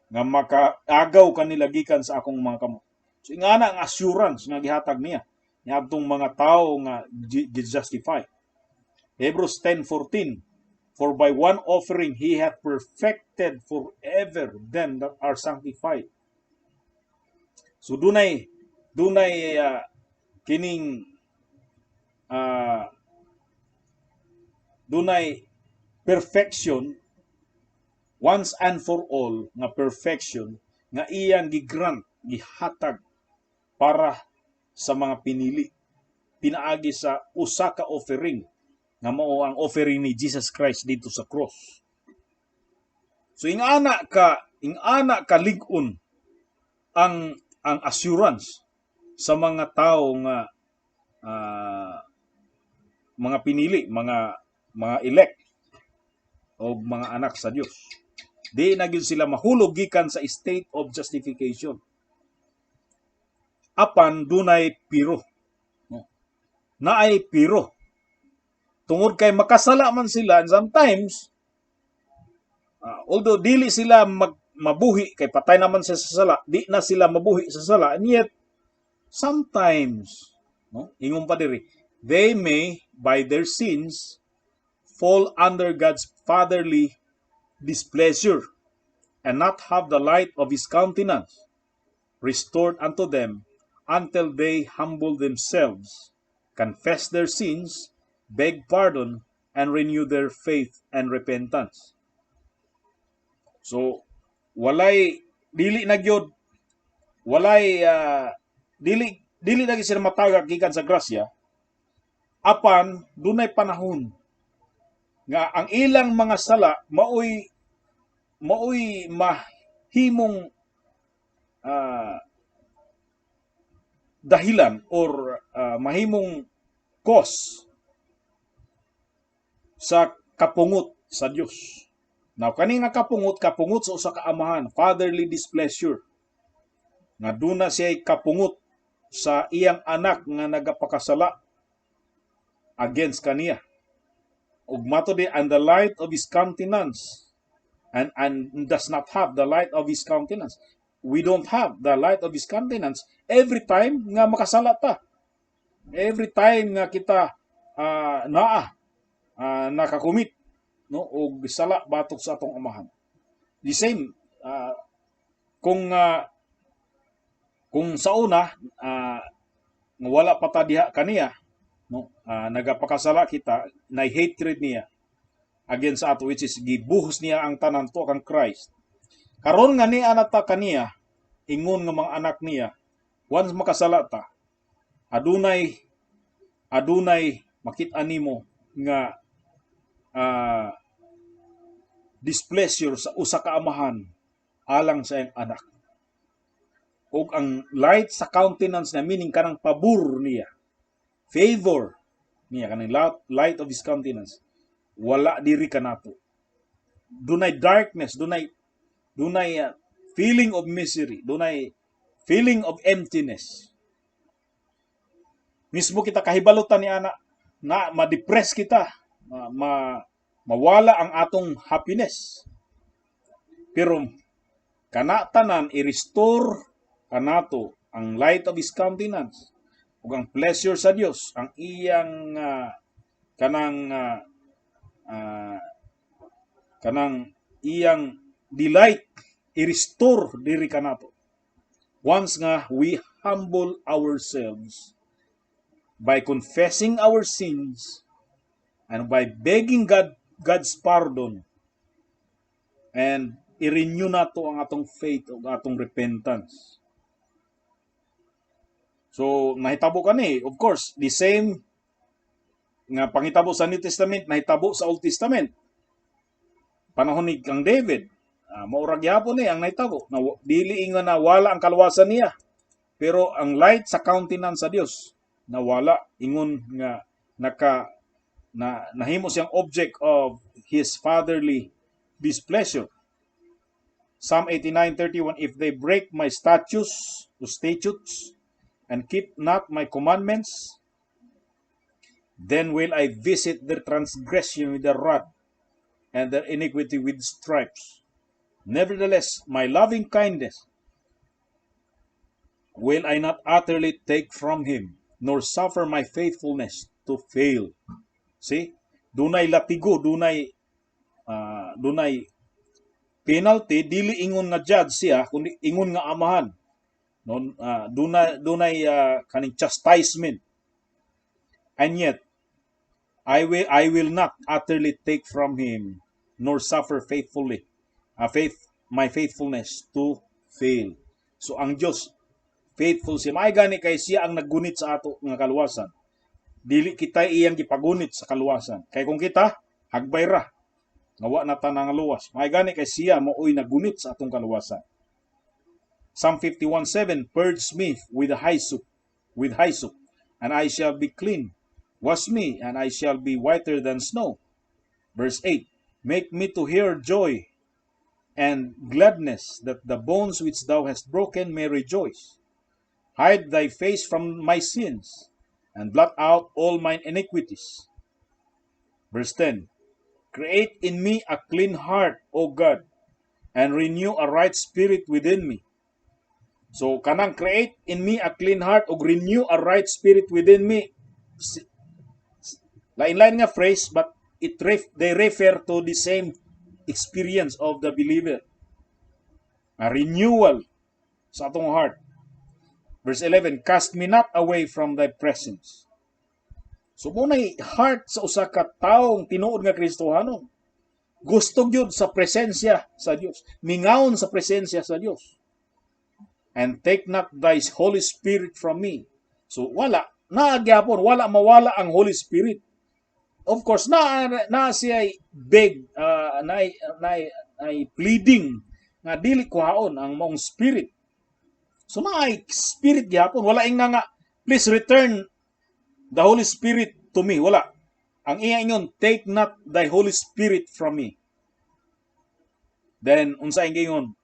nga makaagaw kanila gikan sa akong mga kamot? So ingana ang assurance nga gihatag niya niadtong mga tao nga gi-justify. Hebrews 10:14. For by one offering he hath perfected forever them that are sanctified. So dunay kining dunay perfection, once and for all nga perfection nga iyang gigrant, gihatag para sa mga pinili pinaagi sa usa ka offering nga mao ang offering ni Jesus Christ didto sa cross. So ingana ka lig-on ang assurance sa mga tao nga mga pinili, mga elect o mga anak sa Dios. Di na gyud sila mahulog gikan sa state of justification. Apan dunay pero. No? Naay pero. Tungod kay makasala man sila and sometimes although dili sila mabuhi kay patay naman sila sa sala, di na sila mabuhi sa sala, and yet sometimes, no, ingon pa diri, they may by their sins fall under God's fatherly displeasure and not have the light of his countenance restored unto them until they humble themselves, confess their sins, beg pardon, and renew their faith and repentance. So, walay dili na gyud walay dili na gyud sila matagak gikan sa grasya, apan dunay panahon nga ang ilang mga sala maoy mahimong dahilan or mahimong cause sa kapungot sa Dios. Now kani nga kapungot, kapungot sa usa ka amahan, fatherly displeasure. Nga duna siya kapungot sa iyang anak nga nagapakasala against kaniya. Ug mato di, and the light of his countenance and does not have the light of his countenance. We don't have the light of his countenance every time nga makasala ta. Every time nga kita naa nakakomit, no, og sala batok sa atong amahan. The same kung sa una nga wala pa ta diha kaniya, no, nagapakasala kita, na hatred niya against sa ato, which is gibuhos niya ang tanan to kang Christ. Karon nga niya na ta kaniya ingon nga mga anak niya, once makasala ta, adunay makit-an nimo nga displeasure sa usa ka amahan alang sa iyang anak. Ug ang light sa countenance na, meaning kanang pabor niya, favor niya, kanang light of his countenance, wala diri kanato. Dunay darkness, dunay feeling of misery, dunay feeling of emptiness. Mismo kita kahibalutan ni ana na ma-depress kita, mawala ang atong happiness. Pero kana tanan i-restore kanato ang light of his countenance ug ang pleasure sa Dios, ang iyang kanang iyang delight, i-restore diri kanato once nga we humble ourselves by confessing our sins and by begging God's pardon and i-renew nato ang atong faith ug atong repentance. So nahitabo kani, of course, the same nga panghitabo sa New Testament nahitabo sa Old Testament. Panahon ni kang David, mao ra gyapon ni ang nahitabo. Na dili ingon na wala ang kaluwasan niya. Pero ang light sa countenance sa Dios nawala, ingon nga naka na nahimo siyang object of his fatherly displeasure. Psalm 89:31, "If they break my statutes," o statutes, "and keep not my commandments, then will I visit their transgression with the rod and their iniquity with stripes. Nevertheless, my loving kindness will I not utterly take from him, nor suffer my faithfulness to fail." See? Dunay latigo, dunay Dunay penalty, dili ingon nga judge siya kundi ingon nga amahan, no? Dunay kaning chastisement. "And yet I will not utterly take from him nor suffer faithfully faith my faithfulness to fail." So ang Dios, faithful siya. May gani kay siya ang naggunit sa ato nga kaluwasan, dili kita iyang gipagunit sa kaluwasan, kay kung kita, hagbay ra nga wa na ta luwas. May gani kay siya maoy nagunit sa atong kaluwasan. Psalm 51:7, "Purge me with hyssop, and I shall be clean. Wash me, and I shall be whiter than snow." Verse 8, "Make me to hear joy and gladness, that the bones which thou hast broken may rejoice. Hide thy face from my sins, and blot out all mine iniquities." Verse 10, "Create in me a clean heart, O God, and renew a right spirit within me." So kanang "create in me a clean heart" ug "renew a right spirit within me," lain-lain nga phrase, but they refer to the same experience of the believer. A renewal sa atong heart. Verse 11, "Cast me not away from thy presence." So mao nay heart sa usa ka taong tinuod nga Kristohanon. Gusto gyud sa presensya sa Dios. Mingawon sa presensya sa Dios. "And take not thy Holy Spirit from me." So wala, naa gyapon, wala mawala ang Holy Spirit. Of course, na siya beg, na pleading nga dili kuhaon ang maong spirit. So naay spirit gyapon, wala ing nga "Please return the Holy Spirit to me." Wala. Ang iya ingon, "Take not thy Holy Spirit from me." Then unsa ang ingon?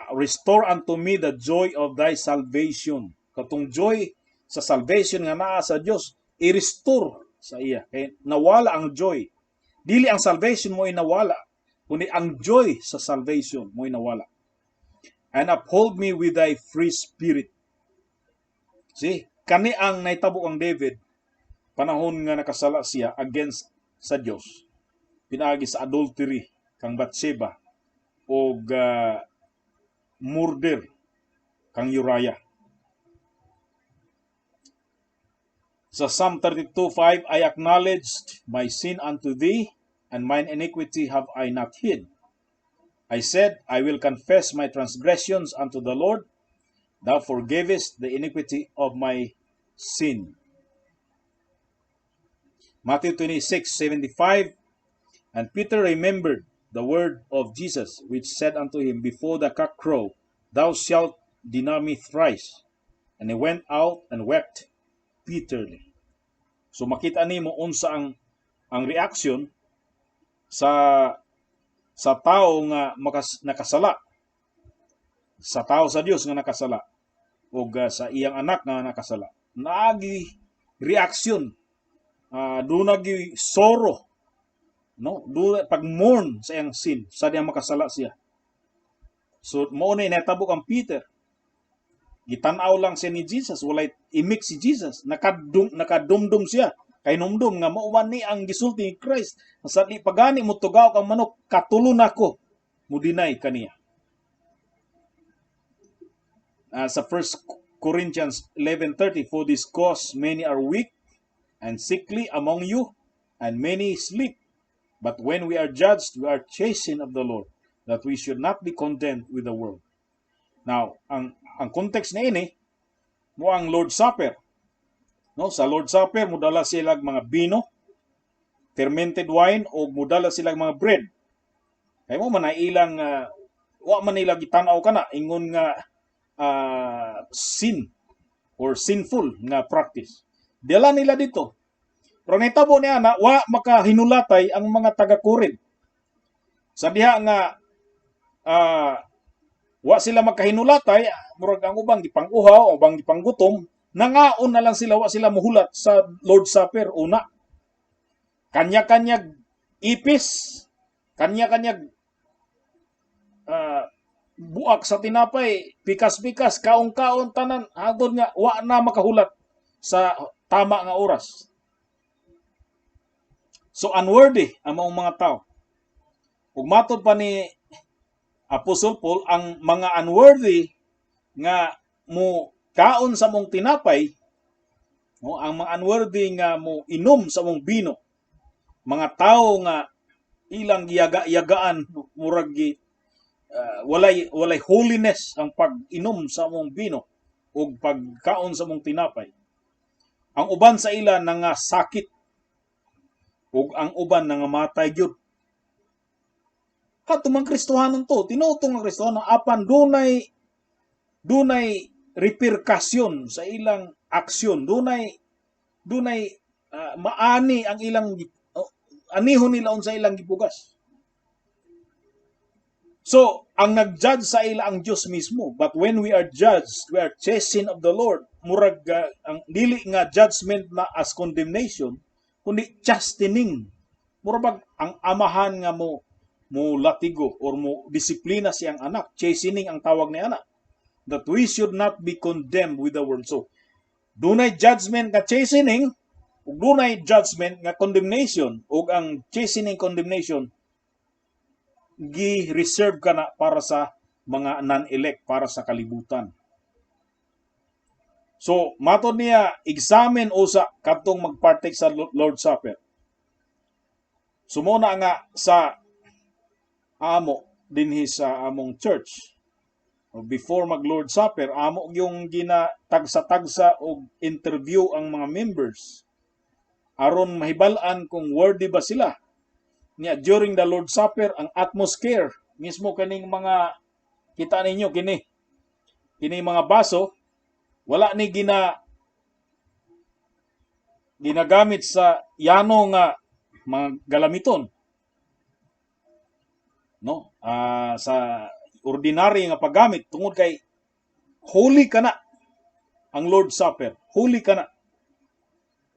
"Restore unto me the joy of thy salvation." Katong joy sa salvation nga naa sa Dios, i-restore sa iya. Kay nawala ang joy. Dili ang salvation mo nawala, kundi ang joy sa salvation mo nawala. "And uphold me with thy free spirit." See, kani ang nahitabo ang David panahon nga nakasala siya against sa Dios, pinaagi sa adultery kang Bathsheba og murder kang Uriah. Sa Psalm 32:5, "I acknowledged my sin unto thee, and mine iniquity have I not hid. I said, I will confess my transgressions unto the Lord. Thou forgavest the iniquity of my sin." Matthew 26:75, "And Peter remembered the word of Jesus, which said unto him, Before the cock crow, thou shalt deny me thrice. And he went out and wept bitterly." So makita nimo unsa ang reaction sa tao nga nakasala, sa tao sa Dios nga nakasala ug sa iyang anak nga nakasala. Naagi reaksyon, duna gi sorrow, no? Duna pag-mourn sa iyang sin sa diyang makasala siya. So mao na nahitabo kang Peter. Gitan-aw lang siya ni Jesus, walay imik si Jesus. Nakadumdum siya. Kay numdum nga mao man ni ang gisulti ni Christ. Sa di pagani mo tugaw kang manok, katulo nako mo deny kaniya. Sa 1 Corinthians 11:30, "For this cause many are weak and sickly among you, and many sleep. But when we are judged, we are chastened of the Lord, that we should not be condemned with the world." Now, ang context na ini mo ang Lord's Supper. No, sa Lord's Supper mudala sila mga bino, fermented wine, o mudala sila mga bread. Kay mo man ilang wa man nila gitan-aw kana ingon nga sin or sinful nga practice. Dala nila dito. Pero nahitabo niya na wa makahinulatay ang mga taga-Corinth. Sa diha nga wa sila makahinulatay, murag ang ubang gipang-uhaw o ubang gipanggutom, nangaon na lang sila, wa sila muhulat sa Lord's Supper una. Kanya-kanya ipis, kanya-kanya buak sa tinapay, pikas-pikas, kaon-kaon tanan, hangtod nga wa na makahulat sa tama nga oras. So unworthy ang maong mga tao. Ug matod pa ni Apostle Paul, ang mga unworthy nga mo kaon sa among tinapay, no, ang mga unworthy nga mo inom sa among bino, mga tawo nga ilang giyaga-yagaan, murag gi walay holiness ang pag-inom sa among bino ug pagkaon sa among tinapay. Ang uban sa ila nga sakit ug ang uban nangamatay gyud. Kato mang Kristohanon to, tinuod nga Kristohanon, apan dunay repercussion sa ilang aksyon, dunay maani ang ilang anihon nila unsa ilang gipugas. So, ang nag-judge sa ila ang Dios mismo. But when we are judged, we are chastened of the Lord. Murag ang dili nga judgment na as condemnation, kundi chastening. Murag bag ang amahan nga mo latigo or mo disiplina siyang anak. Chastening ang tawag ni ana. That we should not be condemned with the world. So, dunay judgment nga chastening, ug dunay judgment nga condemnation, ug ang chastening condemnation gi-reserve ka na para sa mga non-elect, para sa kalibutan. So, matod niya, examine usa kadtong magpartake sa Lord's Supper. So, mao na nga sa amo dinhi sa among church. Before mag Lord's Supper, amo yung ginatagsa-tagsa og interview ang mga members aron mahibal-an kung worthy ba sila. Nya during the Lord's Supper, ang atmosphere mismo, kaning mga kita ninyo kini mga baso, wala ni ginagamit sa yano nga mga galamiton, no, sa ordinary nga paggamit, tungod kay holy kana ang Lord's Supper, holy kana,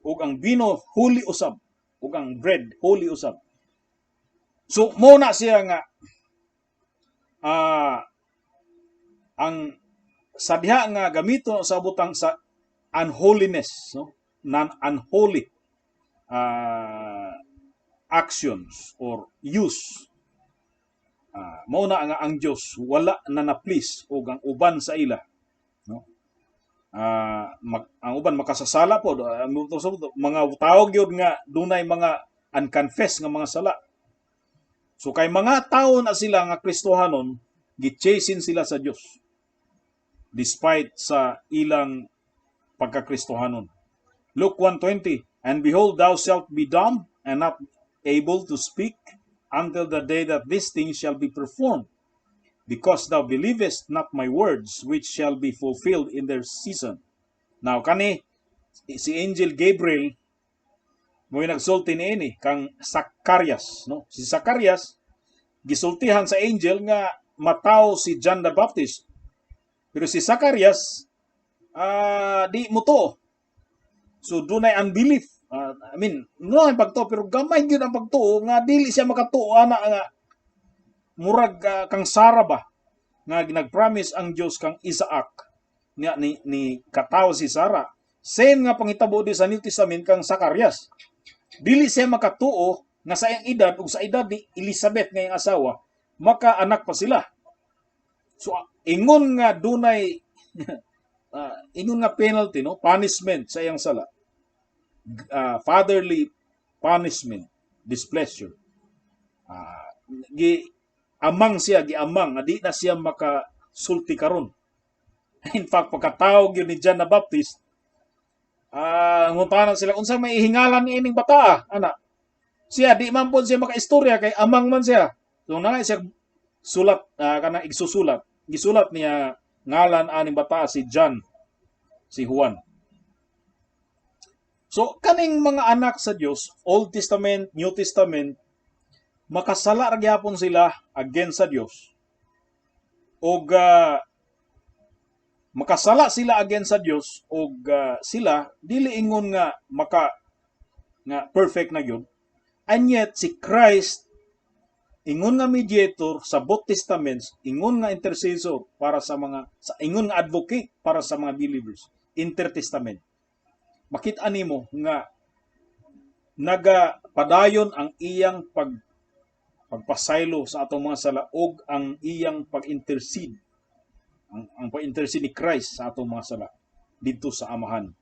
ug ang bino holy usab, ug ang bread holy usab. So mo na siya nga ang sa diha nga gamito sa butang sa unholiness, no, non unholy actions or use, mao na nga ang Dios wala na na-please ug ang uban sa ila, no, ang uban makasasala po, mga tawo gyud nga dunay mga unconfessed nga mga sala. So kay mga tawo na sila nga Kristohanon, gi-chasten sila sa Dios despite sa ilang pagkakristohanon. Luke 1:20, "And behold, thou shalt be dumb and not able to speak until the day that these things shall be performed, because thou believest not my words, which shall be fulfilled in their season." Now kani si Angel Gabriel mo nagsulti niini kang Zacarias, no? Si Zacarias gisultihan sa angel nga mataw si John the Baptist. Pero si Zacarias di mo to. So dunay unbelief. I mean, no ang pagtuo, pero gamay gyud ang pagtuo nga dili siya makatuo ana nga murag kang Sarah ba nga nagpromise ang Dios kang Isaac nga ni katawo si Sarah. Same nga pangitabo di sa New Testament kang Zacarias. Dili siya makatuo nga sa iyang edad ug sa edad ni Elizabeth nga iyang asawa, maka-anak pa sila. So ingon nga dunay ingon nga penalty, no, punishment sa iyang sala. Fatherly punishment, displeasure. Gi amang siya, giamang nga di na siya makasulti karon. In fact, pagkatawag yun ni John the Baptist, ngutana sila unsa may ihingalan ni ining bata, ana. Siya di man pod siya makaistorya kay amang man siya. So na siya sulat, kanang igsusulat. Gisulat niya ngalan aning bata si John, si Juan. So kaning mga anak sa Dios, Old Testament, New Testament, makasala ra gyapon sila against sa Dios. Og makasala sila against sa Dios og sila dili ingon nga maka nga perfect na gyud. And yet si Christ, ingon nga mediator sa both testaments, ingon nga intercessor para sa mga sa ingon nga advocate para sa mga believers, intertestament. Makita nimo nga nagapadayon ang iyang pag pagpasaylo sa atong mga sala ug ang iyang pag-intercede, ang pag-intercede ni Christ sa atong mga sala didto sa Amahan.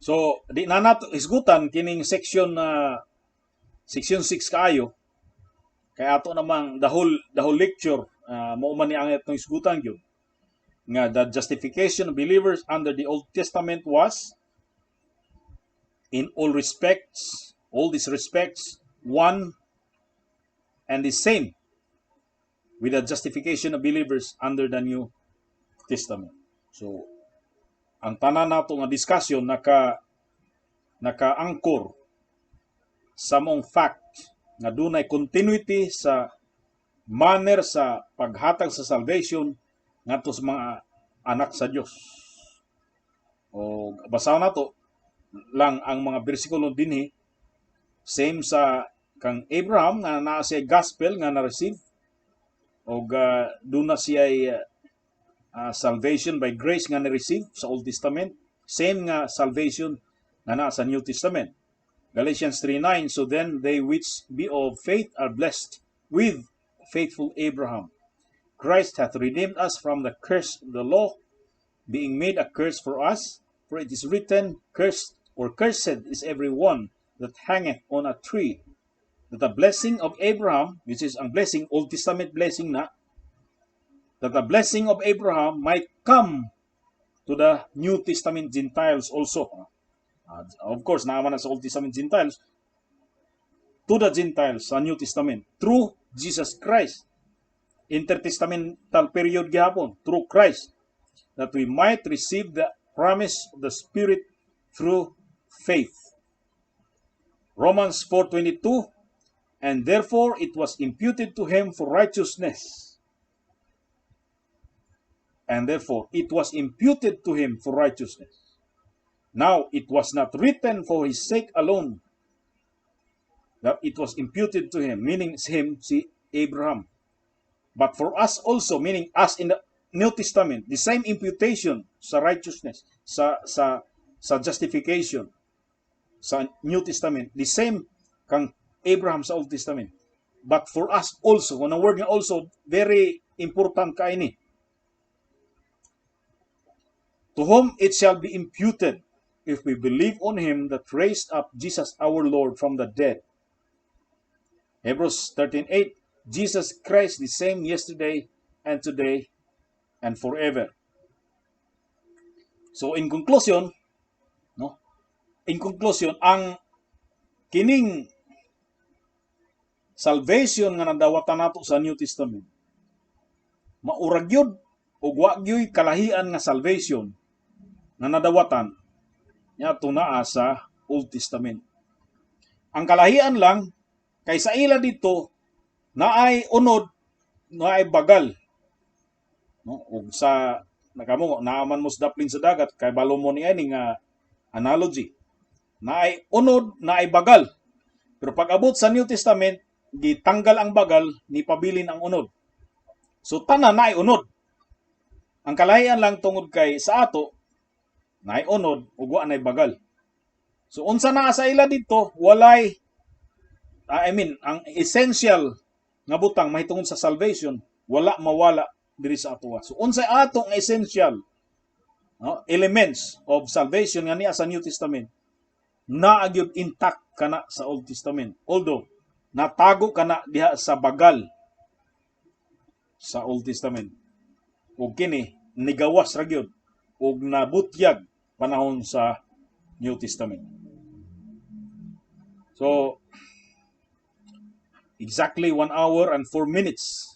So, di na nato hisgutan kining section na section 6 kaayo kay ato namang the whole lecture, mao man ni ang atong hisgutan gyud nga the justification of believers under the Old Testament was in all respects, all these respects, one and the same with the justification of believers under the New Testament. So, ang tanan nato nga discussion naka-angkor sa maong fact nga dunay continuity sa manner sa paghatag sa salvation ngadto sa mga anak sa Dios. O basahon nato lang ang mga bersikulo dinhi, same sa kang Abraham nga naa siya gospel nga na-receive og duna siya salvation by grace nga na-receive sa Old Testament, same nga salvation nga naa sa New Testament. Galatians 3:9, "So then they which be of faith are blessed with faithful Abraham. Christ hath redeemed us from the curse of the law, being made a curse for us, for it is written, 'Cursed or cursed is every one that hangeth on a tree,' that the blessing of Abraham," which is ang blessing, Old Testament blessing na, "that the blessing of Abraham might come to the New Testament Gentiles also." Of course, naa man na sa Old Testament Gentiles, to the Gentiles sa New Testament, through Jesus Christ. Intertestamental period gihapon, through Christ, that we might receive the promise of the Spirit through faith. Romans 4:22, "And therefore it was imputed to him for righteousness." And therefore it was imputed to him for righteousness. Now it was not written for his sake alone that it was imputed to him, meaning him, si Abraham, but for us also, meaning us in the New Testament, the same imputation sa righteousness, sa justification sa New Testament, the same kang Abraham sa Old Testament. But for us also, kung ang word nga "also", very important kay ni. "To whom it shall be imputed if we believe on him that raised up Jesus our Lord from the dead." Hebrews 13:8, "Jesus Christ the same yesterday and today and forever." So in conclusion, no? In conclusion, ang kining salvation nga nadawatan nato sa New Testament maura gyud ug wa gyoy kalahian nga salvation nga nadawatan niadto naa sa Old Testament. Ang kalahian lang kay sa ila dito naay unod, naay bagal. No? Ug sa nakamo naaman mo sa daplin sa dagat kay balo mo ni ani nga analogy. Naay unod, naay bagal. Pero pag abot sa New Testament, gitanggal ang bagal, ni pabilin ang unod. So tanan naay unod. Ang kalahian lang tungod kay sa ato naay unod ug wa nay bagal. So unsa naa sa ila dito, walay, I mean, ang essential nga butang mahitungod sa salvation wala mawala diri sa atoa. So unsay atong essential, no, elements of salvation nga niya sa New Testament, naa gyud intact kana sa Old Testament. Although natago kana diha sa bagal sa Old Testament. Ug kini nigawas ra gyud ug nabutyag panahon sa New Testament. So exactly 1 hour and 4 minutes.